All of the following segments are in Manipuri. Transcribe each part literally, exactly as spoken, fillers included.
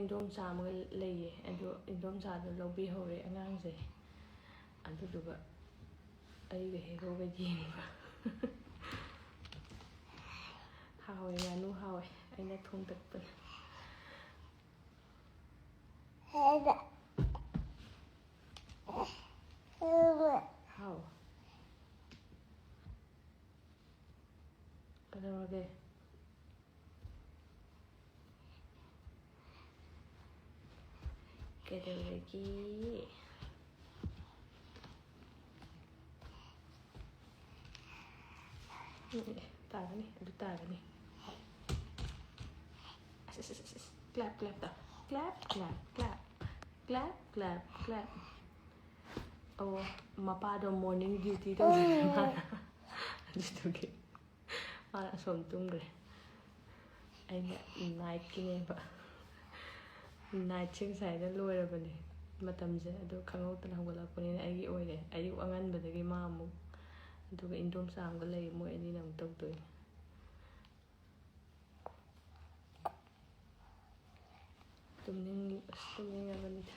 ꯏꯟꯗꯣꯝꯆꯥ ꯑꯃꯒ ꯂꯩꯌꯦ, ꯑꯗꯣ ꯏꯟꯗꯣꯝꯆꯥꯗꯣ ꯂꯧꯕꯤꯍꯧꯔꯦ ꯑꯉꯥꯡꯁꯦ꯫ ꯑꯗꯨꯗꯨꯒ ꯑꯩꯒ ꯍꯦꯔꯣꯒ ꯌꯦꯡꯕ꯫ ꯍꯥꯎꯋꯦ, ꯉꯥꯅꯨ ꯍꯥꯎꯋꯦ, ꯑꯩꯅ ꯊꯣꯡꯗꯛꯄꯅꯦ꯫ ꯍꯥꯎ꯫ ꯀꯩꯗꯧꯔꯒꯦ? ꯀꯩꯗꯧꯔꯒꯦ? ꯎꯝ, ꯑꯦ, ꯇꯥꯒꯅꯤ, ꯑꯗꯨ ꯇꯥꯒꯅꯤ꯫ ꯑꯁ, ꯑꯁ, ꯑꯁ, ꯑꯁ, clap, clap ꯇꯧ꯫ Clap, clap, clap꯫ Clap, clap, clap꯫ ꯑꯣ, ꯃꯄꯥꯗꯣ morning duty ꯇꯧꯗꯣꯏꯅꯦ ꯃꯥꯅ꯫ ꯑꯗꯨꯗꯨꯒꯤ ꯃꯥꯅ ꯑꯁꯣꯝ ꯇꯨꯝꯈ꯭ꯔꯦ꯫ ꯑꯩꯅ nightꯀꯤꯅꯦꯕ꯫ Nightꯁꯦ ꯉꯁꯥꯏꯅ ꯂꯣꯏꯔꯕꯅꯦ ꯃꯇꯝꯁꯦ, ꯑꯗꯣ ꯈꯪꯍꯧꯗꯅ ꯍꯧꯒꯠꯂꯛꯄꯅꯤꯅ ꯑꯩꯒꯤ ꯑꯣꯏꯔꯦ꯫ ꯑꯌꯨꯛ ꯑꯉꯟꯕꯗꯒꯤ ꯃꯥ ꯑꯃꯨꯛ, ꯑꯗꯨꯒ ꯏꯟꯗꯣꯝꯆꯥ ꯑꯃꯒ ꯂꯩ, ꯃꯣꯏ ꯑꯅꯤꯅ ꯑꯃꯨꯛ ꯇꯧꯗꯣꯏꯅꯦ꯫ ꯇꯨꯝꯅꯤꯡ-, ꯑꯁ, ꯇꯨꯝꯅꯤꯡꯉꯕꯅꯤꯗ꯫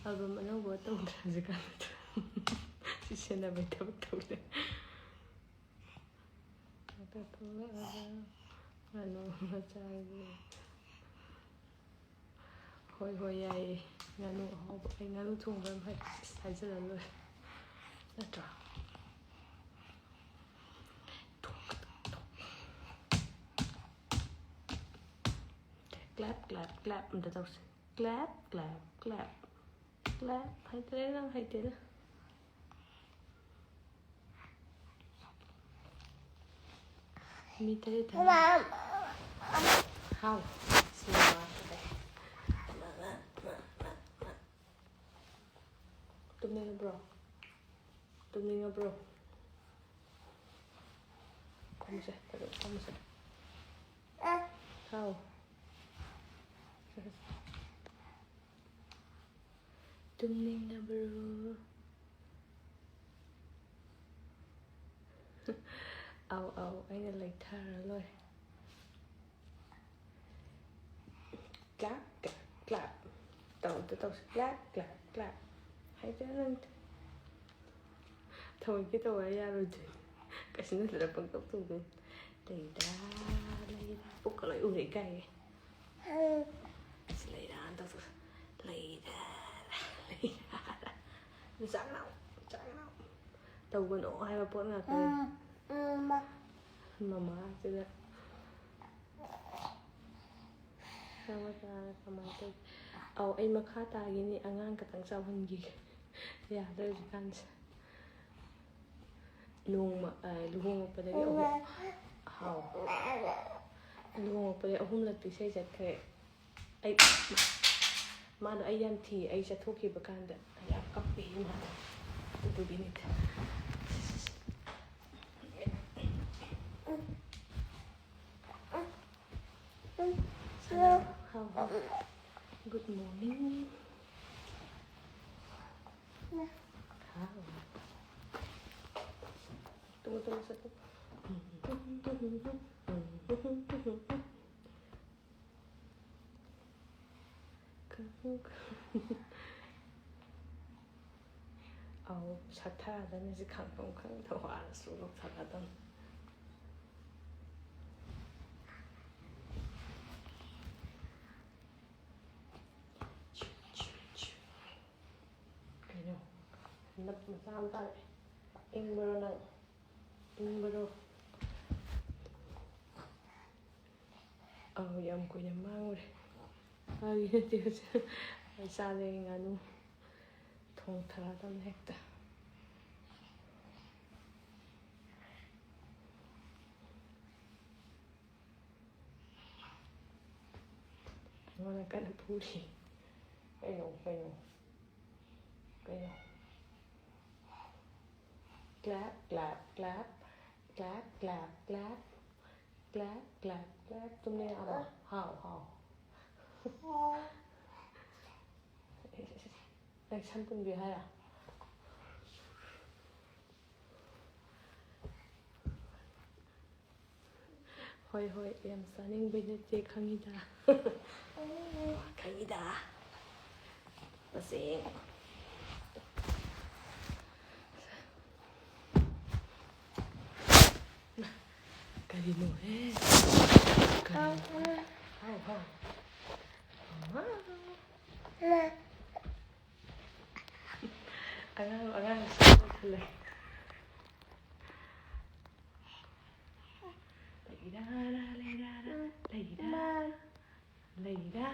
Album ꯑꯅꯧꯕ ꯇꯧꯗ꯭ꯔꯦ ꯍꯧꯖꯤꯛꯀꯥꯟ꯫ ꯁꯤ ꯁꯦꯟꯅꯕꯩ ꯊꯕꯛ ꯇꯧ ꯂꯩ꯫ ꯉꯥꯛꯇ ꯊꯣꯛꯂꯛꯑꯒ ꯉꯥꯅꯨ ꯑꯃ ꯆꯥꯒꯦ꯫ ꯍꯣꯏ, ꯍꯣꯏ, ꯌꯥꯏꯌꯦ꯫ ꯉꯥꯅꯨ ꯑꯍꯥꯎꯕ, ꯑꯩ ꯉꯥꯅꯨ ꯊꯣꯡꯕ ꯌꯥꯝ ꯍꯩ꯫ ꯏꯁ, ꯍꯥꯏꯖꯜꯂ ꯂꯣꯏꯔꯦ꯫ ꯅꯠꯇ꯭ꯔꯣ? Clap, clap, clap ꯑꯝꯇ ꯇꯧꯁꯦ꯫ Clap, clap, clap꯫ Clap꯫ ꯍꯩꯇ꯭ꯔꯦ, ꯅꯪ ꯍꯩꯇꯦꯗ꯫ ꯃꯤ ꯇꯔꯦꯠ ꯊꯥꯅ-, ꯍꯥꯎ꯫ ꯁꯤꯅꯦꯃꯥ ꯇꯨꯝꯅꯤꯡꯉꯕ꯭ꯔꯣ? ꯇꯨꯝꯅꯤꯡꯉꯕ꯭ꯔꯣ? ꯐꯝꯃꯨꯁꯦ, ꯐꯖꯅ ꯐꯝꯃꯨꯁꯦ꯫ ꯍꯥꯎ꯫ ꯇꯨꯝꯅꯤꯡꯉꯕ꯭ꯔꯣ? ꯑꯧ, ꯑꯧ, ꯑꯩꯅ ꯂꯩꯊꯔ ꯂꯣꯏꯔꯦ꯫ Clap, clap, clap. ꯇꯧꯗ ꯇꯧꯁꯤ꯫ Clap, clap, clap. ꯍꯥꯏꯗ ꯅꯪ ꯊꯑꯣꯏꯀꯤ ꯇꯧꯕ ꯌꯥꯔꯣꯏꯗꯣꯏꯅꯤ꯫ ꯀꯩꯁꯨ ꯅꯠꯇꯅ ꯄꯪꯇꯧ ꯇꯧꯗꯣꯏꯅꯤ꯫ ꯂꯩꯔꯥ, ꯂꯩꯔꯥ꯫ ꯄꯨꯛꯀ ꯂꯣꯏ ꯎꯔꯦ ꯏꯀꯥꯏꯌꯦ꯫ ꯑꯁ, ꯂꯩꯔꯥ ꯇꯧꯊꯣꯛ-, ꯂꯩꯔꯥ, ꯂꯩꯔꯥ꯫ ꯑꯗꯨ ꯆꯥꯒꯅꯣ, ꯆꯥꯒꯅꯣ꯫ ꯇꯧꯒꯅꯣ ꯍꯥꯏꯕ ꯄꯣꯠ ꯉꯥꯛꯇꯅꯤ꯫ ꯎꯝ, ꯎꯝ, ꯃꯥ꯫ ꯃꯃꯥꯁꯤꯗ꯫ ꯆꯥꯕ ꯇꯥꯔꯦ, ꯀꯃꯥꯏꯅ ꯇꯧꯒꯦ? ꯑꯧ, ꯑꯩ ꯃꯈꯥ ꯇꯥꯒꯤꯅꯤ, ꯑꯉꯥꯡ ꯈꯛꯇꯪ ꯆꯥꯎꯍꯟꯈꯤꯒꯦ꯫ ꯌꯥꯗ꯭ꯔꯦ ꯍꯧꯖꯤꯛꯀꯥꯟꯁꯦ꯫ ꯅꯣꯡꯃ, ꯑ, ꯂꯨꯍꯣꯡꯉꯛꯄꯗꯒꯤ ꯑꯍꯨꯝ, ꯍꯥꯎ꯫ ꯂꯨꯍꯣꯡꯉꯛꯄꯗꯒꯤ ꯑꯍꯨꯝꯂꯛꯇꯤ ꯏꯁꯩ ꯆꯠꯈ꯭ꯔꯦ꯫ ꯑꯩ, ꯃꯥꯗꯣ ꯑꯩ ꯌꯥꯝ ꯊꯤ, ꯑꯩ ꯆꯠꯊꯣꯛꯈꯤꯕ ꯀꯥꯟꯗ ꯌꯥꯝ ꯀꯞꯄꯤ ꯃꯥꯗꯣ꯫ ꯑꯗꯨꯗꯨꯒꯤꯅꯤꯗ꯫ ꯁꯥꯟꯅꯔꯣ꯫ ꯍꯥꯎ, ꯍꯥꯎ꯫ Good morning. ꯍꯥꯎ꯫ ꯇꯨꯝꯃꯣ, ꯇꯨꯝꯃꯣ, ꯆꯠꯂꯣ꯫ ꯑꯧ, ꯁꯛꯊꯔꯗꯕꯅꯤ ꯁꯤ ꯈꯪꯐꯝ ꯈꯪꯗ ꯋꯥꯔꯁꯨ ꯁꯛꯊꯔꯗꯕꯅꯤ꯫ ꯀꯩꯅꯣ? ꯅꯞ ꯃꯆꯥ ꯑꯃ ꯇꯥꯔꯛꯑꯦ꯫ ꯏꯪꯕ꯭ꯔꯣ ꯅꯪ? ꯏꯪꯕ꯭ꯔꯣ? ꯑꯧ, ꯌꯥꯝ ꯀꯨꯏꯅ ꯃꯥꯡꯉꯨꯔꯦ꯫ ꯐꯥꯒꯤ ꯅꯠꯇꯦ, ꯍꯧꯖꯤꯛ ꯑꯩ ꯆꯥꯗꯣꯏ ꯉꯥꯅꯨ ꯊꯣꯡꯊꯔꯗꯝꯅꯦ ꯍꯦꯛꯇ꯫ ꯑꯩꯉꯣꯟꯗ ꯀꯟꯅ ꯐꯨꯔꯤ꯫ ꯀꯩꯅꯣ, ꯀꯩꯅꯣ, ꯀꯩꯅꯣ? Clap, clap, clap. Clap, clap, clap. Clap, clap, clap. ꯇꯨꯝꯅꯤꯡꯉꯛꯑꯕꯣ? ꯍꯥꯎ, ꯍꯥꯎ꯫ ꯅꯪ ꯁꯝ ꯄꯨꯟꯕꯤꯌꯨ ꯍꯥꯏꯔꯣ? ꯍꯣꯏ, ꯍꯣꯏ, ꯌꯥꯝ ꯆꯥꯅꯤꯡꯕꯩ ꯅꯠꯇꯦ, ꯈꯪꯉꯤꯗ꯫ ꯈꯪꯉꯤꯗ꯫ ꯃꯁꯦ ꯌꯦꯡꯉꯣ꯫ ꯀꯔꯤꯅꯣꯍꯦ? ꯀꯔꯤꯅꯣ? ꯍꯥꯎ, ꯍꯥꯎ꯫ ꯃꯃꯥ꯫ ꯑꯉꯥꯡ, ꯑꯉꯥꯡ ꯁ꯭ꯀꯨꯜ ꯂꯩ꯫ ꯂꯩꯔꯥ, ꯂꯩꯔꯥ, ꯂꯩꯔꯥ, ꯂꯩꯔꯥ꯫ ꯂꯩꯔꯥ,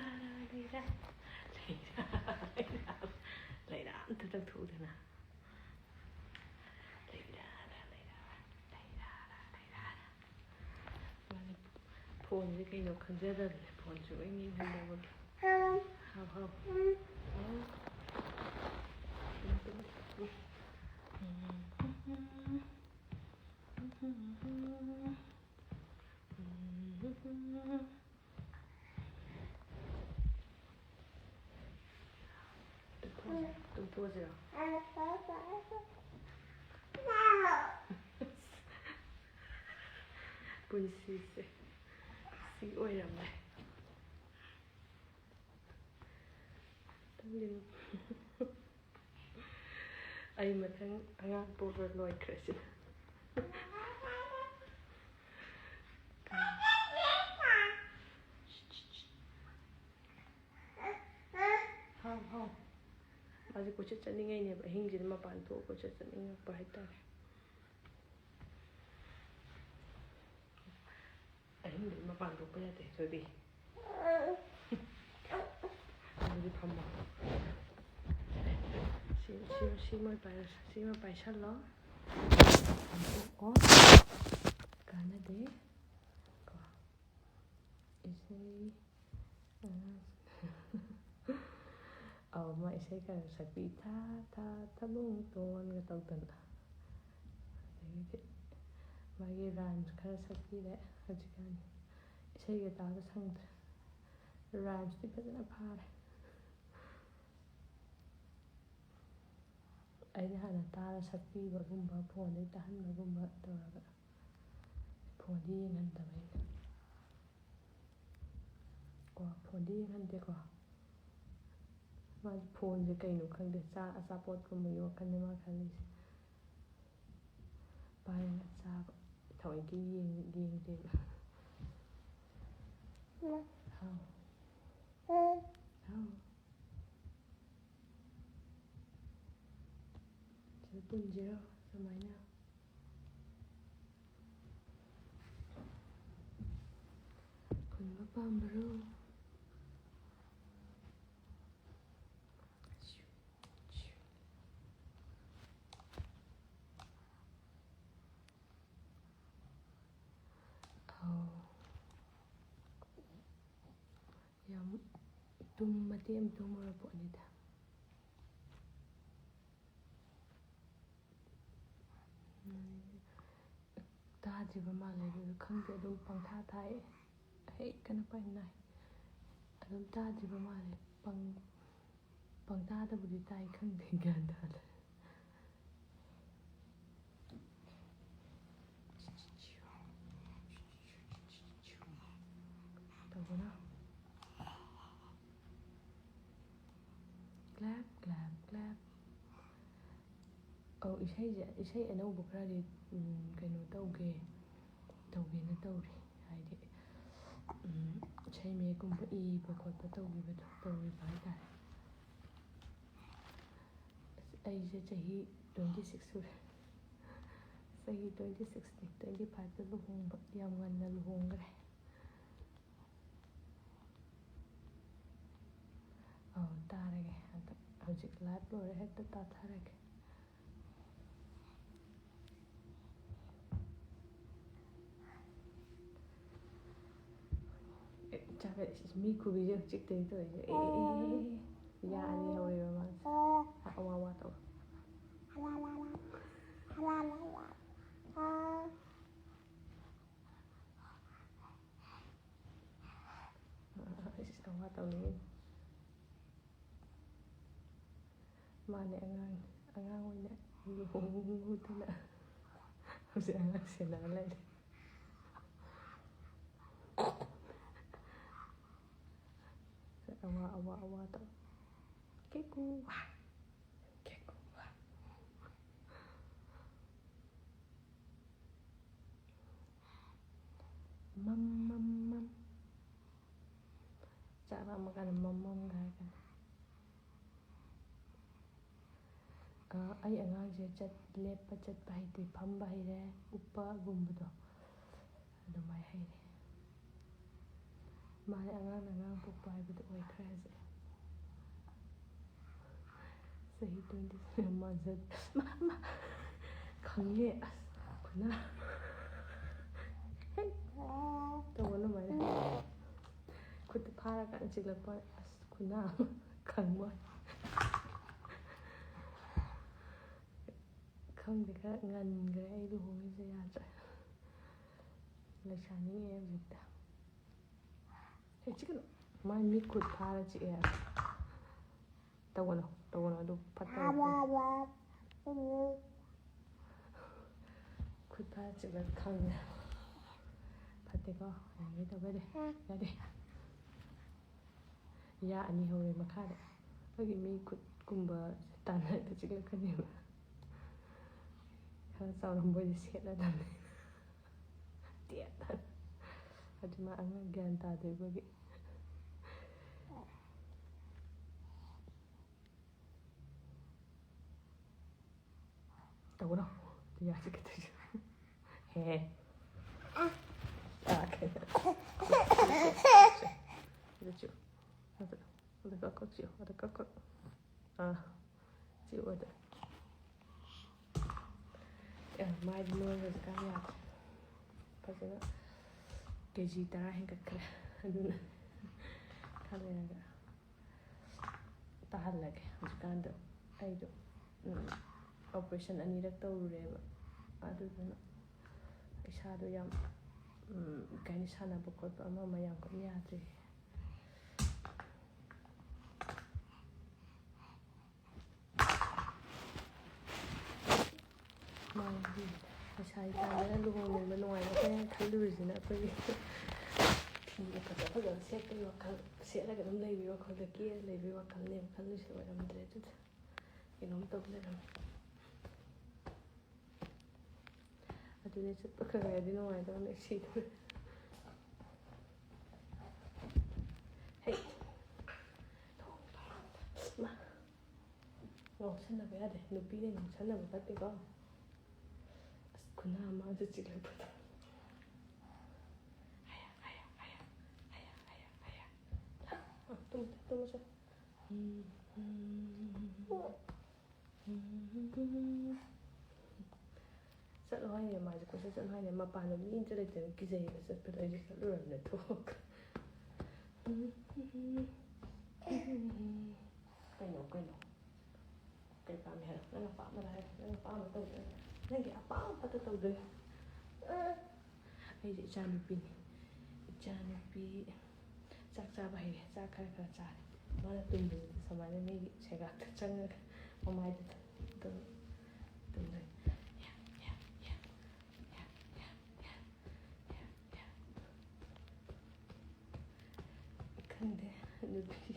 ꯂꯩꯔꯥ, ꯂꯩꯔꯥ, ꯂꯩꯔꯥ, ꯂꯩꯔꯥ ꯑꯝꯇ ꯇꯧꯊꯣꯛꯎꯗꯅ꯫ ꯂꯩꯔꯥ, ꯂꯩꯔꯥ, ꯂꯩꯔꯥ, ꯂꯩꯔꯥ꯫ ꯃꯥꯁꯦ ꯐꯣꯟꯁꯦ ꯀꯩꯅꯣ ꯈꯪꯖꯗꯕꯅꯦ, ꯐꯣꯟꯁꯦ ꯂꯣꯏ ꯌꯦꯡꯍꯟꯗꯕꯒꯤ꯫ ꯍꯥꯎ, ꯍꯥꯎ꯫ ꯍꯥꯎ꯫ ꯇꯨꯝꯊꯣꯛꯑꯁꯤꯔꯣ? ꯄꯨꯟꯁꯤꯁꯦ ꯁꯤ ꯑꯣꯏꯔꯝꯃꯦ꯫ ꯇꯨꯝꯒꯤꯅꯨ꯫ ꯑꯩ ꯃꯊꯪ ꯑꯉꯥꯡ ꯄꯣꯛꯂ ꯂꯣꯏꯈ꯭ꯔꯦ ꯁꯤꯗ꯫ ꯍꯥꯎ, ꯍꯥꯎ꯫ ꯃꯥꯁꯦ ꯀꯣꯏꯆꯠ ꯆꯠꯅꯤꯡꯉꯩꯅꯦꯕ, ꯑꯍꯤꯡꯁꯤꯗ ꯃꯄꯥꯟ ꯊꯣꯛꯑ ꯀꯣꯏꯆꯠ ꯆꯠꯅꯤꯡꯉꯛꯄ ꯍꯥꯏꯇꯥꯔꯦ꯫ ꯑꯍꯤꯡꯗꯗꯤ ꯃꯄꯥꯟ ꯊꯣꯛꯄ ꯌꯥꯗꯦ, ꯊꯣꯏꯕꯤ꯫ ꯑꯗꯨꯗꯤ ꯐꯝꯃꯣ꯫ ꯁꯤ, ꯁꯤ, ꯁꯤ ꯃꯣꯏ ꯄꯥꯏꯔꯁꯤ, ꯁꯤ ꯃꯣꯏ ꯄꯥꯏꯁꯜꯂꯣ꯫ ꯑꯣ, ꯀꯥꯟꯅꯗꯦ꯫ ꯀꯣ꯫ ꯏꯁꯩ, ꯑ, ꯑꯧ, ꯃꯥ ꯏꯁꯩ ꯈꯔ ꯁꯛꯄꯤ, ꯊꯥ, ꯊꯥ, ꯊꯥꯕꯨꯡ ꯇꯣꯟꯒ ꯇꯧꯗꯅ꯫ ꯑꯗꯒꯤꯗꯤ ꯃꯥꯒꯤ rhymes ꯈꯔ ꯁꯛꯄꯤꯔꯦ꯫ ꯍꯧꯖꯤꯛꯀꯥꯟ ꯏꯁꯩꯒ ꯇꯥꯕ ꯁꯪꯗ꯭ꯔꯦ꯫ Rhymes ꯇꯤ ꯐꯖꯅ ꯐꯥꯔꯦ꯫ ꯑꯩꯅ ꯍꯥꯟꯅ ꯇꯥꯔ ꯁꯛꯄꯤꯕꯒꯨꯝꯕ, ꯐꯣꯟꯗꯒꯤ ꯇꯥꯍꯟꯕꯒꯨꯝꯕ ꯇꯧꯔꯒ, ꯐꯣꯟꯗꯤ ꯌꯦꯡꯍꯟꯗꯕ ꯑꯩꯅ꯫ ꯐꯣꯟꯗꯤ ꯌꯦꯡꯍꯟꯗꯦꯀꯣ꯫ ꯃꯥꯗꯤ ꯐꯣꯟꯁꯦ ꯀꯩꯅꯣ ꯈꯪꯗꯦ, ꯆꯥ ꯑꯆꯥꯄꯣꯠꯀꯨꯝꯕꯒꯤ ꯋꯥꯈꯜꯅꯦ ꯃꯥ ꯈꯜꯂꯤꯁꯦ꯫ ꯄꯥꯏꯔꯒ ꯆꯥꯕ꯫ ꯊꯑꯣꯏꯀꯤ ꯌꯦꯡ- ꯌꯦꯡꯗꯦꯕ꯫ ꯍꯥꯎ꯫ ꯍꯥꯎ꯫ ꯁꯤꯗ ꯄꯨꯟꯁꯤꯔꯣ ꯁꯨꯃꯥꯏꯅ? ꯄꯨꯟꯕ ꯄꯥꯝꯕꯔꯣ? ꯑꯧ꯫ ꯌꯥꯝ ꯇꯨꯝ ꯃꯇꯦꯛ ꯑꯃ ꯇꯨꯝꯃꯨꯔ ꯄꯣꯠꯅꯤꯗ꯫ ꯇꯥꯗ꯭ꯔꯤꯕ ꯃꯥꯜꯂꯦ ꯑꯗꯨꯗꯣ, ꯈꯪꯗꯦ, ꯑꯗꯨꯝ ꯄꯪꯊꯥ ꯊꯥꯏ꯫ ꯍꯦꯛ ꯀꯩꯅꯣ ꯄꯥꯏ ꯅꯥꯏ꯫ ꯑꯗꯨꯝ ꯇꯥꯗ꯭ꯔꯤꯕ ꯃꯥꯜꯂꯦ꯫ ꯄꯪ- ꯄꯪꯇꯥꯗꯕꯨꯗꯤ ꯇꯥꯏ, ꯈꯪꯗꯦ, ꯒ꯭ꯌꯥꯟ ꯇꯥꯗꯦ꯫ ꯇꯧꯕꯅ꯫ Clap, clap, clap꯫ ꯑꯧ, ꯏꯁꯩꯁꯦ, ꯏꯁꯩ ꯑꯅꯧꯕ ꯈꯔꯗꯤ, ꯎꯝ, ꯀꯩꯅꯣ ꯇꯧꯒꯦ, ꯇꯧꯒꯦꯅ ꯇꯧꯔꯤ꯫ ꯍꯥꯏꯗꯤ, ꯎꯝ, ꯏꯁꯩ ꯃꯌꯦꯛꯀꯨꯝꯕ ꯏꯕ ꯈꯣꯠꯄ ꯇꯧꯈꯤꯕꯗꯣ, ꯇꯧꯔꯤꯕ ꯍꯥꯏꯇꯥꯔꯦ꯫ ꯑꯁ, ꯑꯩꯁꯦ ꯆꯍꯤ twenty six ꯁꯨꯔꯦ꯫ ꯆꯍꯤ twenty sixꯅꯤ, twenty fiveꯇ ꯂꯨꯍꯣꯡꯕ, ꯌꯥꯝ ꯉꯟꯅ ꯂꯨꯍꯣꯡꯈ꯭ꯔꯦ꯫ ꯑꯧ, ꯇꯥꯔꯒꯦ꯫ ꯍꯟꯗꯛ ꯍꯧꯖꯤꯛ live ꯂꯣꯏꯔꯦ, ꯍꯦꯛꯇ ꯇꯥꯊꯔꯒꯦ꯫ ꯑꯦ, ꯆꯥꯒ-, ꯃꯤ ꯈꯨꯕꯤꯁꯦ ꯍꯧꯖꯤꯛꯇꯩ ꯇꯧꯔꯤꯁꯦ꯫ ꯑꯦ, ꯑꯦ, ꯑꯦ, ꯑꯦ꯫ ꯌꯥ ꯑꯅꯤ ꯍꯧꯔꯦꯕ ꯃꯥꯁꯦ꯫ ꯑ, ꯋꯥ, ꯋꯥ ꯇꯧ꯫ ꯑ, ꯑ, ꯑ, ꯑ, ꯋꯥ ꯇꯧꯅꯤꯡꯉꯤ꯫ ꯃꯥꯅꯦ, ꯑꯉꯥꯡꯅꯦ꯫ ꯑꯉꯥꯡ ꯑꯣꯏꯅ ꯂꯨꯍꯣꯡꯉꯨꯗꯅ ꯍꯧꯖꯤꯛ ꯑꯉꯥꯡ ꯁꯦꯟꯅꯔ ꯂꯩꯔꯦ꯫ ꯋꯥ ꯋꯥ ꯇꯧ꯫ ꯀꯦꯀꯨ꯫ ꯀꯦꯀꯨ꯫ ꯃꯝ ꯃꯝ ꯃꯝ꯫ ꯆꯥꯛ ꯂꯥꯝꯃ ꯀꯥꯟꯗ ꯃꯝ ꯃꯝꯒ ꯍꯥꯏꯔꯛꯀꯅꯤ꯫ ꯑ, ꯑꯩ ꯑꯉꯥꯡꯁꯦ ꯆꯠ-, ꯂꯦꯞꯄ ꯆꯠꯄ ꯍꯩꯇꯦ, ꯐꯝꯕ ꯍꯩꯔꯦ, ꯎꯞꯄꯒꯨꯝꯕꯗꯣ ꯑꯗꯨꯃꯥꯏ ꯍꯩꯔꯦ꯫ ꯃꯥꯅꯦ, ꯑꯉꯥꯡꯅ ꯑꯉꯥꯡ ꯄꯣꯛꯄ ꯍꯥꯏꯕꯗꯨ ꯑꯣꯏꯈ꯭ꯔꯦ ꯍꯧꯖꯤꯛ꯫ ꯆꯍꯤ twenty seven ꯃꯥ ꯆꯠ-, ꯃꯥ, ꯃꯥ, ꯈꯪꯉꯦ꯫ ꯑꯁ, ꯈꯨꯅꯥ꯫ ꯍꯦꯛ ꯇꯧꯕ ꯑꯗꯨꯃꯥꯏꯅ꯫ ꯈꯨꯠꯇ ꯐꯥꯔꯀꯥꯟꯗ ꯆꯤꯛꯂꯛꯄ꯫ ꯑꯁ, ꯈꯨꯅꯥ ꯑꯃ ꯈꯪꯕ꯫ ꯈꯪꯗꯦ, ꯈꯔ ꯉꯟꯈ꯭ꯔꯦ ꯑꯩ ꯂꯨꯍꯣꯡꯉꯤꯁꯦ, ꯌꯥꯗ꯭ꯔꯦ꯫ ꯂꯩꯁꯥꯅꯤꯡꯉꯦ ꯍꯧꯖꯤꯛꯇ꯫ ꯍꯦ, ꯆꯤꯛꯀꯅꯨ꯫ ꯃꯥꯏ ꯃꯤꯠ ꯈꯨꯠ ꯐꯥꯔ ꯆꯤꯛꯑꯦ ꯍꯥꯏꯕ꯫ ꯇꯧꯒꯅꯨ, ꯇꯧꯒꯅꯨ, ꯑꯗꯨ ꯐꯠꯇꯕ ꯄꯣꯠ꯫ ꯈꯨꯠ ꯐꯥꯔ ꯆꯤꯛꯂ ꯈꯪꯉꯦ꯫ ꯐꯠꯇꯦꯀꯣ, ꯌꯥꯔꯦ, ꯇꯧꯕ ꯌꯥꯗꯦ꯫ ꯌꯥꯗꯦ꯫ ꯌꯥ ꯑꯅꯤ ꯍꯧꯔꯦ ꯃꯈꯥꯗ꯫ ꯑꯩꯈꯣꯏꯒꯤ ꯃꯤ ꯈꯨꯠꯀꯨꯝꯕ ꯇꯥꯟꯅꯔꯒ ꯆꯤꯛꯂꯛꯀꯅꯦꯕ꯫ ꯈꯔ ꯆꯥꯎꯔꯝꯕ ꯑꯣꯏꯗꯤ ꯁꯦꯠꯂꯗꯕꯅꯤ꯫ ꯇꯦꯠ꯫ ꯑꯗꯨ ꯃꯥ ꯑꯉꯥꯡ ꯒ꯭ꯌꯥꯟ ꯇꯥꯗꯣꯏꯕꯒꯤ꯫ ꯇꯧꯒꯅꯣ꯫ ꯌꯥꯁꯤ ꯈꯤꯇꯪ꯫ ꯍꯦ꯫ ꯑꯥ, ꯀꯩꯅꯣ꯫ ꯑꯗꯨ ꯆꯤꯛꯎ꯫ ꯑꯗꯨ, ꯑꯗꯨ ꯀꯛ ꯀꯛ ꯆꯤꯛꯎ꯫ ꯑꯗꯨ ꯀꯛ ꯀꯛ꯫ ꯑꯥ꯫ ꯆꯤꯛꯎ ꯑꯗꯨ꯫ ꯑꯦ, ꯃꯥꯏꯗꯤ ꯅꯣꯏꯕ ꯍꯧꯖꯤꯛꯀꯥꯟ ꯌꯥꯗ꯭ꯔꯦ꯫ ꯐꯖꯅ ꯀꯦ ꯖꯤ ꯇꯔꯥ ꯍꯦꯟꯒꯠꯈ꯭ꯔꯦ꯫ ꯑꯗꯨꯅ ꯈꯔ ꯂꯩꯔꯒ ꯇꯥꯍꯜꯂꯒꯦ꯫ ꯍꯧꯖꯤꯛꯀꯥꯟꯗꯣ ꯑꯩꯗꯣ, ꯎꯝ, operation ꯑꯅꯤꯔꯛ ꯇꯧꯔꯨꯔꯦꯕ꯫ ꯑꯗꯨꯗꯨꯅ ꯏꯁꯥꯗꯣ ꯌꯥꯝ, ꯎꯝ, ꯀꯩ ꯍꯥꯏꯅꯤ, ꯁꯥꯟꯅꯕ ꯈꯣꯠꯄ ꯑꯃ ꯑꯃ ꯌꯥꯝ ꯀꯟꯅ ꯌꯥꯗ꯭ꯔꯦ꯫ ꯃꯥꯒꯤ ꯄꯩꯁꯥ ꯇꯥꯟꯗꯅ ꯂꯨꯍꯣꯡꯅꯤꯡꯕ ꯅꯨꯡꯉꯥꯏꯕ ꯑꯩꯈꯣꯏꯅ ꯈꯜꯂꯨꯔꯤꯁꯤꯅ ꯑꯩꯈꯣꯏꯒꯤ ꯐꯖ ꯐꯖꯕ ꯁꯦꯠꯄꯒꯤ ꯋꯥꯈꯜ, ꯁꯦꯠꯂꯒ ꯑꯗꯨꯝ ꯂꯩꯕꯒꯤ ꯋꯥꯈꯜꯗ ꯀꯦꯔ ꯂꯩꯕꯒꯤ ꯋꯥꯈꯜꯅꯦꯕ ꯈꯜꯂꯤꯁꯦ, ꯑꯣꯏꯔꯝꯗ꯭ꯔꯦ ꯑꯗꯨꯗ꯫ ꯀꯩꯅꯣꯝ ꯇꯧ ꯂꯩꯔꯝꯃꯦ꯫ ꯑꯗꯨꯅꯦ, ꯆꯠꯄ ꯈꯔ ꯈꯔꯗꯤ ꯅꯨꯡꯉꯥꯏꯗꯧꯅꯦ ꯁꯤꯗ꯫ ꯍꯩ꯫ ꯃꯥ꯫ ꯉꯥꯎꯁꯟꯅꯕ ꯌꯥꯗꯦ꯫ ꯅꯨꯄꯤꯅ ꯉꯥꯎꯁꯟꯅꯕ ꯐꯠꯇꯦꯀꯣ꯫ ꯑꯁ, ꯈꯨꯅꯥ ꯑꯃ ꯑꯗꯨ ꯆꯤꯛꯂꯛꯄꯗꯣ꯫ ꯍꯥꯏꯌꯥ, ꯍꯥꯏꯌꯥ, ꯍꯥꯏꯌꯥ, ꯍꯥꯏꯌꯥ, ꯍꯥꯏꯌꯥ, ꯍꯥꯏꯌꯥ꯫ ꯑ, ꯇꯨꯝꯃꯨ, ꯇꯨꯝꯃꯨ ꯆꯣ꯫ ꯎꯝ, ꯎꯝ, ꯎꯝ꯫ ꯆꯠꯂꯣ ꯍꯥꯏꯅꯦ ꯃꯥꯁꯦ, ꯀꯣꯏꯆꯠ ꯆꯠꯂꯣ ꯍꯥꯏꯅꯦ꯫ ꯃꯄꯥꯟꯗ ꯃꯤ ꯑꯝꯇ ꯂꯩꯇꯕꯅꯤꯅ ꯀꯤꯖꯩꯌꯦꯕ ꯆꯠꯄꯗꯣ꯫ ꯑꯩꯁꯦ ꯆꯠꯂꯨꯔꯕꯅꯦ ꯊꯣꯛꯑꯒ꯫ ꯀꯩꯅꯣ, ꯀꯩꯅꯣ? ꯀꯩ ꯄꯥꯝꯃꯤ ꯍꯥꯏꯔꯣ? ꯅꯪ ꯑꯄꯥꯝꯕꯗ ꯍꯥꯏꯔꯣ꯫ ꯅꯪ ꯑꯄꯥꯝꯕ ꯇꯧꯗꯣꯏꯅꯦ꯫ ꯅꯪꯒꯤ ꯑꯄꯥꯝꯕꯇ ꯇꯧꯗꯣꯏꯅꯦ꯫ ꯑꯩꯁꯦ ꯏꯆꯥꯅꯨꯄꯤꯅꯤ꯫ ꯏꯆꯥꯅꯨꯄꯤ ꯆꯥꯛ ꯆꯥꯕ ꯍꯩꯔꯦ꯫ ꯆꯥꯛ ꯈꯔ ꯈꯔ ꯆꯥꯔꯦ꯫ ꯃꯥꯅ ꯇꯨꯝꯕꯁꯤꯗꯤ ꯁꯨꯃꯥꯏꯅ ꯃꯤꯒꯤ ꯁꯦꯒꯥꯛꯇ ꯆꯪꯉꯒ ꯃꯃꯥꯏꯗ ꯇꯧ-, ꯇꯧ-, ꯇꯨꯝꯗꯣꯏꯅꯦ꯫ ꯈꯪꯗꯦ, ꯅꯨꯄꯤ꯫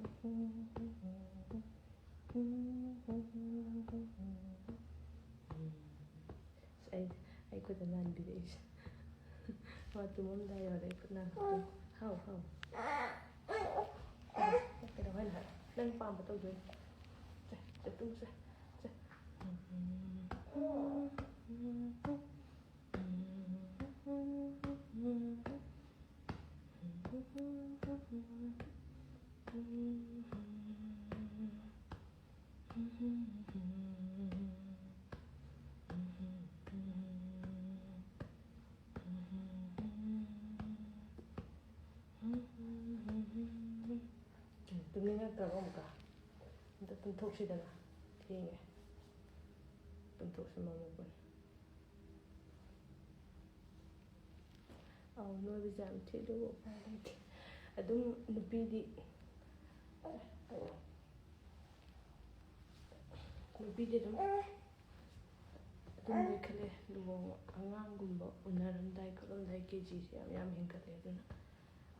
ꯑꯁ, ꯑꯩ, ꯑꯩ ꯈꯨꯠꯇ ꯅꯥꯟꯕꯤꯔꯛꯏꯁꯦ꯫ ꯃꯥ ꯇꯨꯝꯃꯝꯗꯥꯏ ꯌꯧꯔꯦ, ꯑꯩ ꯈꯨꯠ ꯅꯥꯟꯕꯤꯔꯛꯏ꯫ ꯍꯥꯎ, ꯍꯥꯎ꯫ ꯀꯩꯗꯧ ꯍꯥꯏꯅꯣ ꯍꯥꯏꯔꯣ? ꯅꯪ ꯄꯥꯝꯕ ꯇꯧꯗꯣꯏꯅꯦ꯫ ꯁꯦ, ꯁꯦ, ꯇꯨꯝꯃꯨ, ꯁꯦ, ꯁꯦ꯫ ꯇꯨꯝꯅꯤꯡꯉꯛꯇ꯭ꯔꯕ ꯑꯃꯨꯛꯀ? ꯑꯝꯇ ꯇꯨꯝꯊꯣꯛꯁꯤꯗꯅ꯫ ꯊꯦꯡꯉꯦ꯫ ꯇꯨꯝꯊꯣꯛꯁꯤ ꯃꯝꯃꯕꯅꯤ꯫ ꯑꯧ, ꯅꯣꯏꯕꯁꯦ ꯌꯥꯝ ꯊꯤ, ꯑꯗꯨꯕꯨ ꯎꯄꯥꯏ ꯂꯩꯇꯦ꯫ ꯑꯗꯨꯝ ꯅꯨꯄꯤꯗꯤ, ꯅꯨꯄꯤꯗꯤ ꯑꯗꯨꯝ, ꯑꯗꯨꯝ ꯅꯣꯏꯈꯠꯂꯦ꯫ ꯂꯨꯍꯣꯡꯕ ꯑꯉꯥꯡꯒꯨꯝꯕ ꯎꯅꯔ ꯂꯥꯏ ꯈꯨꯔꯨꯝꯗꯥꯏ ꯀꯦ ꯖꯤꯁꯦ ꯌꯥꯝ ꯌꯥꯝ ꯍꯦꯟꯒꯠꯂꯦ, ꯑꯗꯨꯅ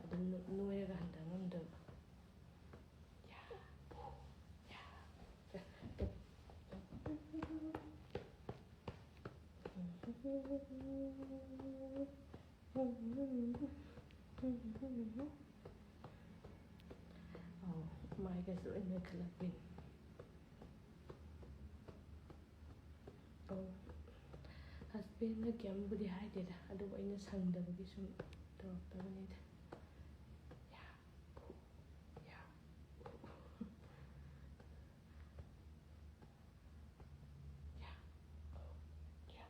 ꯑꯗꯨꯝ ꯅꯣꯏꯔꯒ ꯍꯟꯊ ꯉꯝꯗꯕ꯫ ꯑꯧ, ꯃꯥꯏꯒꯁꯨ ꯂꯣꯏ ꯅꯣꯏꯈꯠꯂꯛꯄꯤꯅꯤ꯫ ꯑꯧ, ꯍꯁꯕꯦꯟꯅ ꯀꯩꯝꯕꯨꯗꯤ ꯍꯥꯏꯗꯦꯗ, ꯑꯗꯨꯕꯨ ꯑꯩꯅ ꯁꯪꯗꯕꯒꯤ ꯁꯨꯝ ꯇꯧꯔꯛꯇꯕꯅꯤꯗ꯫ ꯌꯥ, ꯌꯥ, ꯌꯥ, ꯌꯥ꯫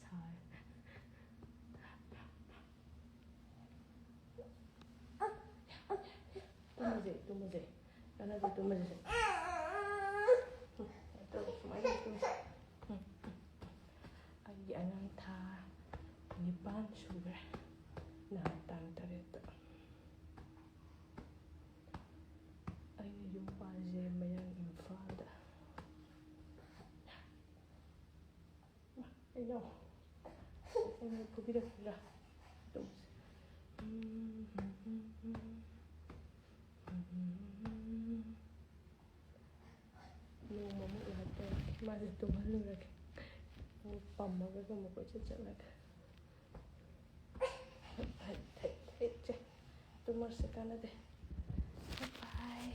ꯁꯥꯏ꯫ ꯇꯨꯝꯃꯁꯦ, ꯇꯨꯝꯃꯁꯦ꯫ ꯀꯥꯟꯅꯗꯦ, ꯇꯨꯝꯃꯁꯦ꯫ ꯁꯨꯃꯥꯏꯅ ꯇꯧꯔ, ꯁꯨꯃꯥꯏꯅ ꯇꯨꯝꯁꯦ꯫ ꯑꯩꯒꯤ ꯑꯉꯥꯡ ꯊꯥ ꯅꯤꯄꯥꯟ ꯁꯨꯈ꯭ꯔꯦ꯫ ꯅꯍꯥꯟ ꯇꯥꯡ ꯇꯔꯦꯠꯇ꯫ ꯑꯩꯅ ꯌꯨꯝ ꯄꯥꯜꯂꯤꯁꯦ ꯃꯌꯥꯡ ꯏꯝꯐꯥꯜꯗ꯫ ꯀꯩꯅꯣ? ꯑꯩꯅ ꯐꯨꯕꯤꯔꯛꯁꯤꯔꯥ? ꯇꯨꯝꯁꯦ꯫ ꯅꯣꯡꯃꯃꯨꯛ ꯂꯥꯛꯀꯦ, ꯃꯥꯁꯦ ꯇꯨꯝꯍꯜꯂꯨꯔꯒꯦ꯫ ꯄꯝꯃꯒ ꯑꯗꯨꯝ ꯀꯣꯏꯆꯠ ꯆꯠꯂꯒ꯫ ꯍꯩꯠ, ꯍꯩꯠ, ꯍꯩꯠ, ꯁꯦ꯫ ꯇꯨꯝꯃꯁꯦ, ꯀꯥꯟꯅꯗꯦ꯫ Bye bye꯫